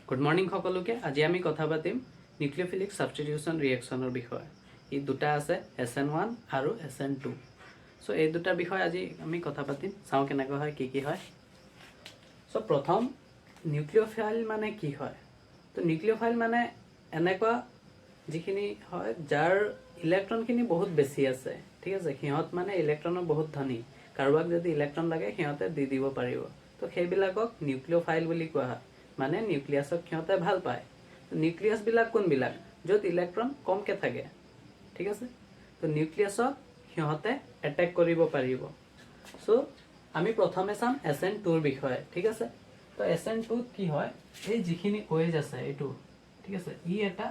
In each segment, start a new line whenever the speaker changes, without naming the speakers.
Good morning সকলোকে। আজি আমি কথা পাতিম নিউক্লিঅ'ফিলিক ছাবষ্টিটিউশ্যন ৰিয়েকশ্যনৰ বিষয়ে। ই দুটা আছে, এছএন 1 আৰু এছএন 2। চ' এই দুটাৰ বিষয়ে আজি আমি কথা পাতিম। চাওঁ কেনেকুৱা হয়, কি কি হয়। চ' প্ৰথম নিউক্লিঅ'ফাইল মানে কি হয়? তো নিউক্লিঅ'ফাইল মানে এনেকুৱা যিখিনি হয় যাৰ ইলেক্ট্ৰনখিনি বহুত বেছি আছে, ঠিক আছে? সিহঁত মানে ইলেক্ট্ৰনৰ বহুত ধনী। কাৰোবাক যদি ইলেক্ট্ৰন লাগে, সিহঁতে দি দিব পাৰিব। তো সেইবিলাকক নিউক্লিঅ'ফাইল বুলি কোৱা হয়। মানে নিউক্লিয়াছক সিহঁতে ভাল পায়। নিউক্লিয়াছবিলাক কোনবিলাক? য'ত ইলেক্ট্ৰন কমকৈ থাকে, ঠিক আছে? তো নিউক্লিয়াছক সিহঁতে এটেক কৰিব পাৰিব। চ' আমি প্ৰথমে চাম এছএন 2ৰ বিষয়ে, ঠিক আছে? তো এছএন 2ত কি হয়? এই যিখিনি অ'এইচ আছে এইটো, ঠিক আছে, ই এটা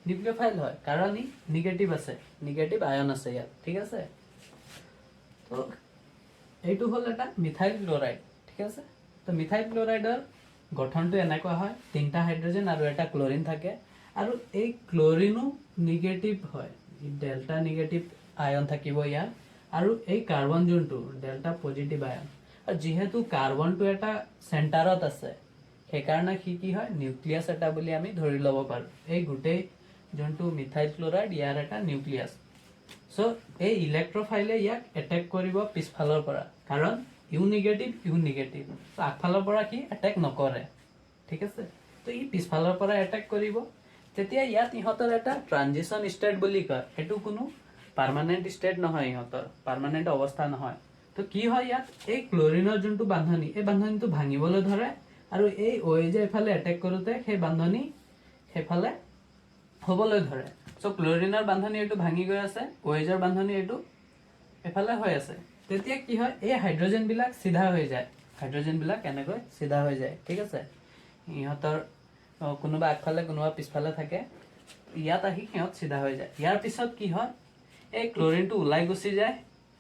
নিউক্লিঅ'ফাইল হয়, কাৰণ ই নিগেটিভ আছে, নিগেটিভ আয়ন আছে ইয়াত, ঠিক আছে? তো এইটো হ'ল এটা মিথাইল ক্লৰাইড, ঠিক আছে? তো মিথাইল ক্লৰাইডৰ গঠনটো এনেকুৱা হয়, তিনিটা হাইড্ৰজেন আৰু এটা ক্লৰিন থাকে আৰু এই ক্লৰিনো নিগেটিভ হয়, ডেল্টা নিগেটিভ আয়ন থাকিব ইয়াৰ। আৰু এই কাৰ্বন যোনটো ডেল্টা পজিটিভ আয়ন। আৰু যিহেতু কাৰ্বনটো এটা চেণ্টাৰত আছে, সেইকাৰণে সি কি হয়? নিউক্লিয়াছ এটা বুলি আমি ধৰি ল'ব পাৰোঁ। এই গোটেই যোনটো মিথাইল ক্লৰাইড, ইয়াৰ এটা নিউক্লিয়াছ। চ' এই ইলেক্ট্ৰফাইলে ইয়াক এটেক কৰিব পিছফালৰ পৰা, কাৰণ ইউ নিগেটিভ, ইউ নিগেটিভ। ত' আগফালৰ পৰা সি এটেক নকৰে, ঠিক আছে? তো ই পিছফালৰ পৰা এটেক কৰিব। তেতিয়া ইয়াত ইহঁতৰ এটা ট্ৰানজিশ্যন ষ্টেট বুলি কয়। সেইটো কোনো পাৰ্মানেণ্ট ষ্টেট নহয়, ইহঁতৰ পাৰ্মানেণ্ট অৱস্থা নহয়। তো কি হয় ইয়াত? এই ক্লৰিনৰ যোনটো বান্ধনি, এই বান্ধনিটো ভাঙিবলৈ ধৰে আৰু এই অ'এইচে এইফালে এটেক কৰোঁতে সেই বান্ধনি সেইফালে হ'বলৈ ধৰে। চ' ক্লৰিনৰ বান্ধনি এইটো ভাঙি গৈ আছে, অ'এইচৰ বান্ধনি এইটো এফালে হৈ আছে। তেতিয়া কি হয়? এই হাইড্ৰজেনবিলাক চিধা হৈ যায়। হাইড্ৰজেনবিলাক এনেকৈ চিধা হৈ যায়, ঠিক আছে? ইহঁতৰ কোনোবা আগফালে, কোনোবা পিছফালে থাকে। ইয়াত আহি সিহঁত চিধা হৈ যায়। ইয়াৰ পিছত কি হয়? এই ক্লৰিনটো ওলাই গুচি যায়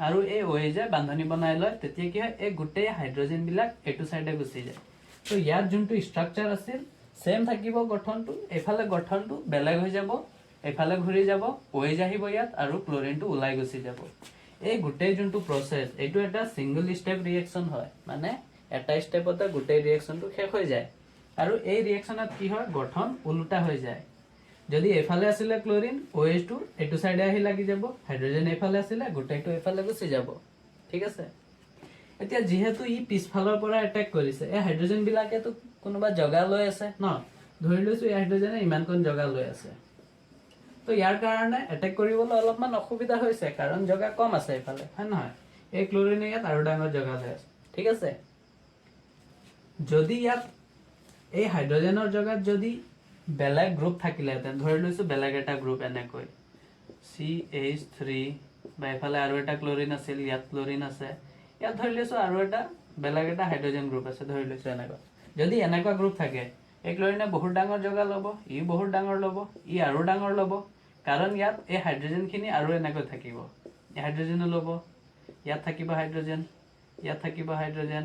আৰু এই অ'এইচে বান্ধনি বনাই লয়। তেতিয়া কি হয়? এই গোটেই হাইড্ৰজেনবিলাক এইটো চাইডে গুচি যায়। তো ইয়াত যোনটো ষ্ট্ৰাকচাৰ আছিল, ছেম থাকিব গঠনটো। এইফালে গঠনটো বেলেগ হৈ যাব, এইফালে ঘূৰি যাব, অ'এইচ আহিব ইয়াত আৰু ক্লৰিনটো ওলাই গুচি যাব। এই গোটেই যোনটো প্ৰচেছ, এইটো এটা ছিংগল ষ্টেপ ৰিয়েকশ্যন হয়, মানে এটা ষ্টেপতে গোটেই ৰিয়েকশ্যনটো শেষ হৈ যায়। আৰু এই ৰিয়েকশ্যনত কি হয়? গঠন ওলোটা হৈ যায়। যদি এইফালে আছিলে ক্লৰিন, OH টো এইটো চাইডে আহি লাগি যাব। হাইড্ৰজেন এইফালে আছিলে, গোটেইটো এইফালে গুচি যাব, ঠিক আছে? এতিয়া যিহেতু ই পিছফালৰ পৰা এটেক কৰিছে, এই হাইড্ৰজেন বিলাকেতো কোনোবা জগা লৈ আছে ন? ধৰি লৈছো এই হাইড্ৰজেনে ইমানকণ জগা লৈ আছে। তো ইয়াৰ কাৰণে এটেক কৰিবলৈ অলপমান অসুবিধা হৈছে, কাৰণ জগা কম আছে এইফালে, হয় নহয়? এই ক্লৰিনে ইয়াত আৰু ডাঙৰ জগা লৈ আছে, ঠিক আছে? যদি ইয়াত এই হাইড্ৰজেনৰ জেগাত যদি বেলেগ গ্ৰুপ থাকিলেহেঁতেন, ধৰি লৈছো বেলেগ এটা গ্ৰুপ এনেকৈ CH3 বা এইফালে আৰু এটা ক্লৰিন আছিল, ইয়াত ক্লৰিন আছে, ইয়াত ধৰি লৈছো আৰু এটা বেলেগ এটা হাইড্ৰজেন গ্ৰুপ আছে, ধৰি লৈছো এনেকুৱা। যদি এনেকুৱা গ্ৰুপ থাকে, এই ক্লৰিনে বহুত ডাঙৰ জগা ল'ব, ই বহুত ডাঙৰ ল'ব, ই আৰু ডাঙৰ ল'ব, কাৰণ ইয়াত এই হাইড্ৰজেনখিনি আৰু এনেকৈ থাকিব। এই হাইড্ৰজেনো ল'ব, ইয়াত থাকিব হাইড্ৰজেন, ইয়াত থাকিব হাইড্ৰজেন,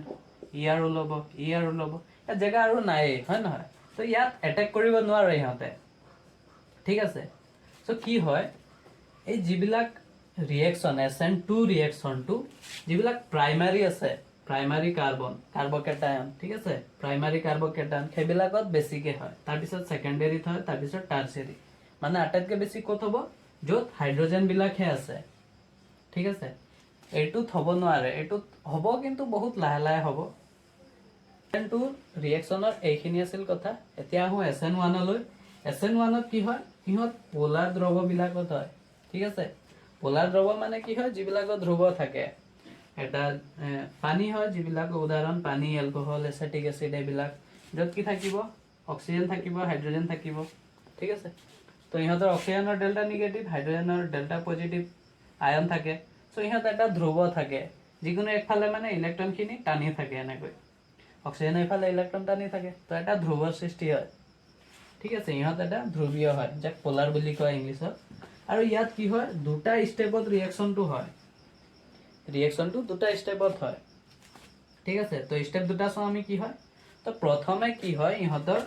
ই আৰু ল'ব, ই আৰু ল'ব। ইয়াত জেগা আৰু নায়েই, হয় নহয়? তো ইয়াত এটেক কৰিব নোৱাৰে ইহঁতে, ঠিক আছে? চ' কি হয়? এই যিবিলাক ৰিয়েকশ্যন, এছএন 2 ৰিয়েকশ্যনটো, যিবিলাক প্ৰাইমাৰী আছে, প্ৰাইমাৰী কাৰ্বন কাৰ্বকেটায়ন, ঠিক আছে, প্ৰাইমাৰী কাৰ্বকেটায়ন, সেইবিলাকত বেছিকে হয়। তাৰপিছত ছেকেণ্ডেৰীত হয়, তাৰপিছত টাৰ্চেৰী। মানে আটাইতকৈ বেছি ক'ত হ'ব? য'ত হাইড্ৰজেনবিলাকহে আছে, ঠিক আছে? এইটোত হ'ব নোৱাৰে। এইটোত হ'ব, কিন্তু বহুত লাহে লাহে হ'ব। এছএন 2 ৰিয়েকশ্যনৰ এইখিনি আছিল কথা। এতিয়া আহোঁ এছএন 1লৈ। এছএন 1ত কি হয়? সিহঁত পোলাৰ দ্ৰৱবিলাকত হয়, ঠিক আছে? পোলাৰ দ্ৰৱ মানে কি হয়? যিবিলাকত ধ্ৰুৱ থাকে। এটা পানী হয়, যিবিলাক উদাহৰণ পানী, এলকহল, এচেটিক এচিড, এইবিলাক, য'ত কি থাকিব? অক্সিজেন থাকিব, হাইড্ৰজেন থাকিব, ঠিক আছে? তো ইহঁতৰ অক্সিজেনৰ ডেল্টা নিগেটিভ, হাইড্ৰজেনৰ ডেল্টা পজিটিভ আয়ন থাকে। চ' ইহঁত এটা ধ্ৰুৱ থাকে, যিকোনো একফালে মানে ইলেক্ট্ৰনখিনি টানি থাকে। এনেকৈ অক্সিজেনৰ এইফালে ইলেক্ট্ৰন টানি থাকে, তো এটা ধ্ৰুৱৰ সৃষ্টি হয়, ঠিক আছে? ইহঁত এটা ধ্ৰুৱীয় হয়, যাক পলাৰ বুলি কয় ইংলিছত। আৰু ইয়াত কি হয়? দুটা ষ্টেপত ৰিয়েকশ্যনটো হয়। ৰিয়েকশ্যনটো দুটা ষ্টেপত হয়, ঠিক আছে? তো ষ্টেপ দুটা চাওঁ আমি কি হয়। তো প্ৰথমে কি হয় ইহঁতৰ?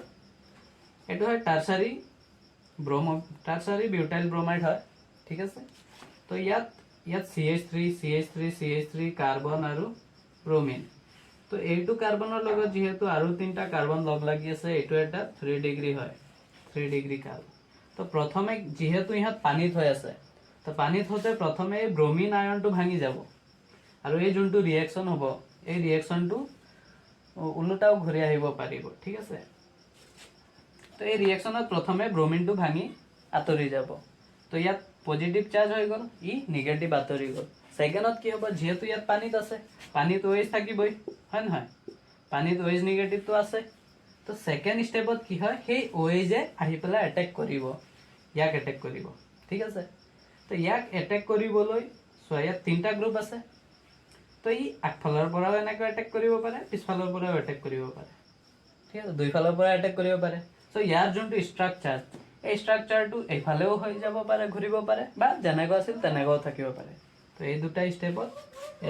এইটো হয় টাৰ্চাৰী বিউটাইল ব্ৰমাইড হয়, ঠিক আছে? তো ইয়াত CH3 CH3 CH3 carbon আৰু ব্ৰমিন। তো এইটো কাৰ্বনৰ লগত যিহেতু আৰু তিনিটা কাৰ্বন লগ লাগি আছে, এইটো এটা থ্ৰী ডিগ্ৰী হয়, থ্ৰী ডিগ্ৰী কাৰ্বন। তো প্ৰথমে যিহেতু ইহঁত পানীত হৈ আছে, তো পানীত হওঁতে প্ৰথমে এই ব্ৰমিন আয়নটো ভাঙি যাব আৰু এই যোনটো ৰিয়েকশ্যন হ'ব, এই ৰিয়েকশ্যনটো ওলোটাও ঘূৰি আহিব পাৰিব, ঠিক আছে? তো এই ৰিয়েকশ্যনত প্ৰথমে ব্ৰমিনটো ভাঙি আঁতৰি যাব। তো ইয়াত পজিটিভ চাৰ্জ হৈ গ'ল, ই নিগেটিভ আঁতৰি গ'ল। ছেকেণ্ডত কি হ'ব? যিহেতু ইয়াত পানীত আছে, পানীত অ'এইচ থাকিবই, হয় নহয়? পানীত অ'এইচ নিগেটিভটো আছে। তো ছেকেণ্ড ষ্টেপত কি হয়? সেই অ'এইচে আহি পেলাই এটেক কৰিব, ইয়াক এটেক কৰিব, ঠিক আছে? তো ইয়াক এটেক কৰিবলৈ চোৱা, ইয়াত তিনিটা গ্ৰুপ আছে। তো ই আগফালৰ পৰাও এনেকৈ এটেক কৰিব পাৰে, পিছফালৰ পৰাও এটেক কৰিব পাৰে, ঠিক আছে? দুইফালৰ পৰা এটেক কৰিব পাৰে। চ' ইয়াৰ যোনটো ষ্ট্ৰাকচাৰ, এই ষ্ট্ৰাকচাৰটো এইফালেও হৈ যাব পাৰে, ঘূৰিব পাৰে বা যেনেকুৱা আছিল তেনেকুৱাও থাকিব পাৰে। তো এই দুটা ষ্টেপত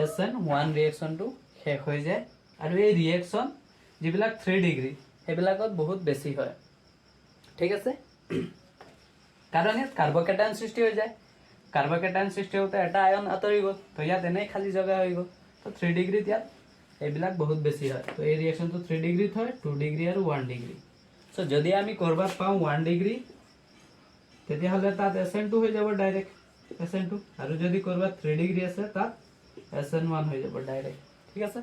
এছ এন ওৱান ৰিয়েকশ্যনটো শেষ হৈ যায়। আৰু এই ৰিয়েকশ্যন যিবিলাক থ্ৰী ডিগ্ৰী, সেইবিলাকত বহুত বেছি হয়, ঠিক আছে? কাৰণ ইয়াত কাৰ্বকেটায়ন সৃষ্টি হৈ যায়। কাৰ্বকেটায়ন সৃষ্টি হওঁতে এটা আয়ন আঁতৰি গ'ল, তো ইয়াত এনেই খালী জেগা হৈ গ'ল। তো থ্ৰী ডিগ্ৰীত ইয়াত এইবিলাক বহুত বেছি হয়। তো এই ৰিয়েকশ্যনটো থ্ৰী ডিগ্ৰীত হয়, টু ডিগ্ৰী আৰু ওৱান ডিগ্ৰী। চ' যদি আমি ক'ৰবাত পাওঁ ওৱান ডিগ্ৰী, তেতিয়াহ'লে তাত এছ এন টু হৈ যাব, ডাইৰেক্ট এছ এন টু। আৰু যদি ক'ৰবাত থ্ৰী ডিগ্ৰী আছে, তাত এছ এন ওৱান হৈ যাব ডাইৰেক্ট, ঠিক আছে?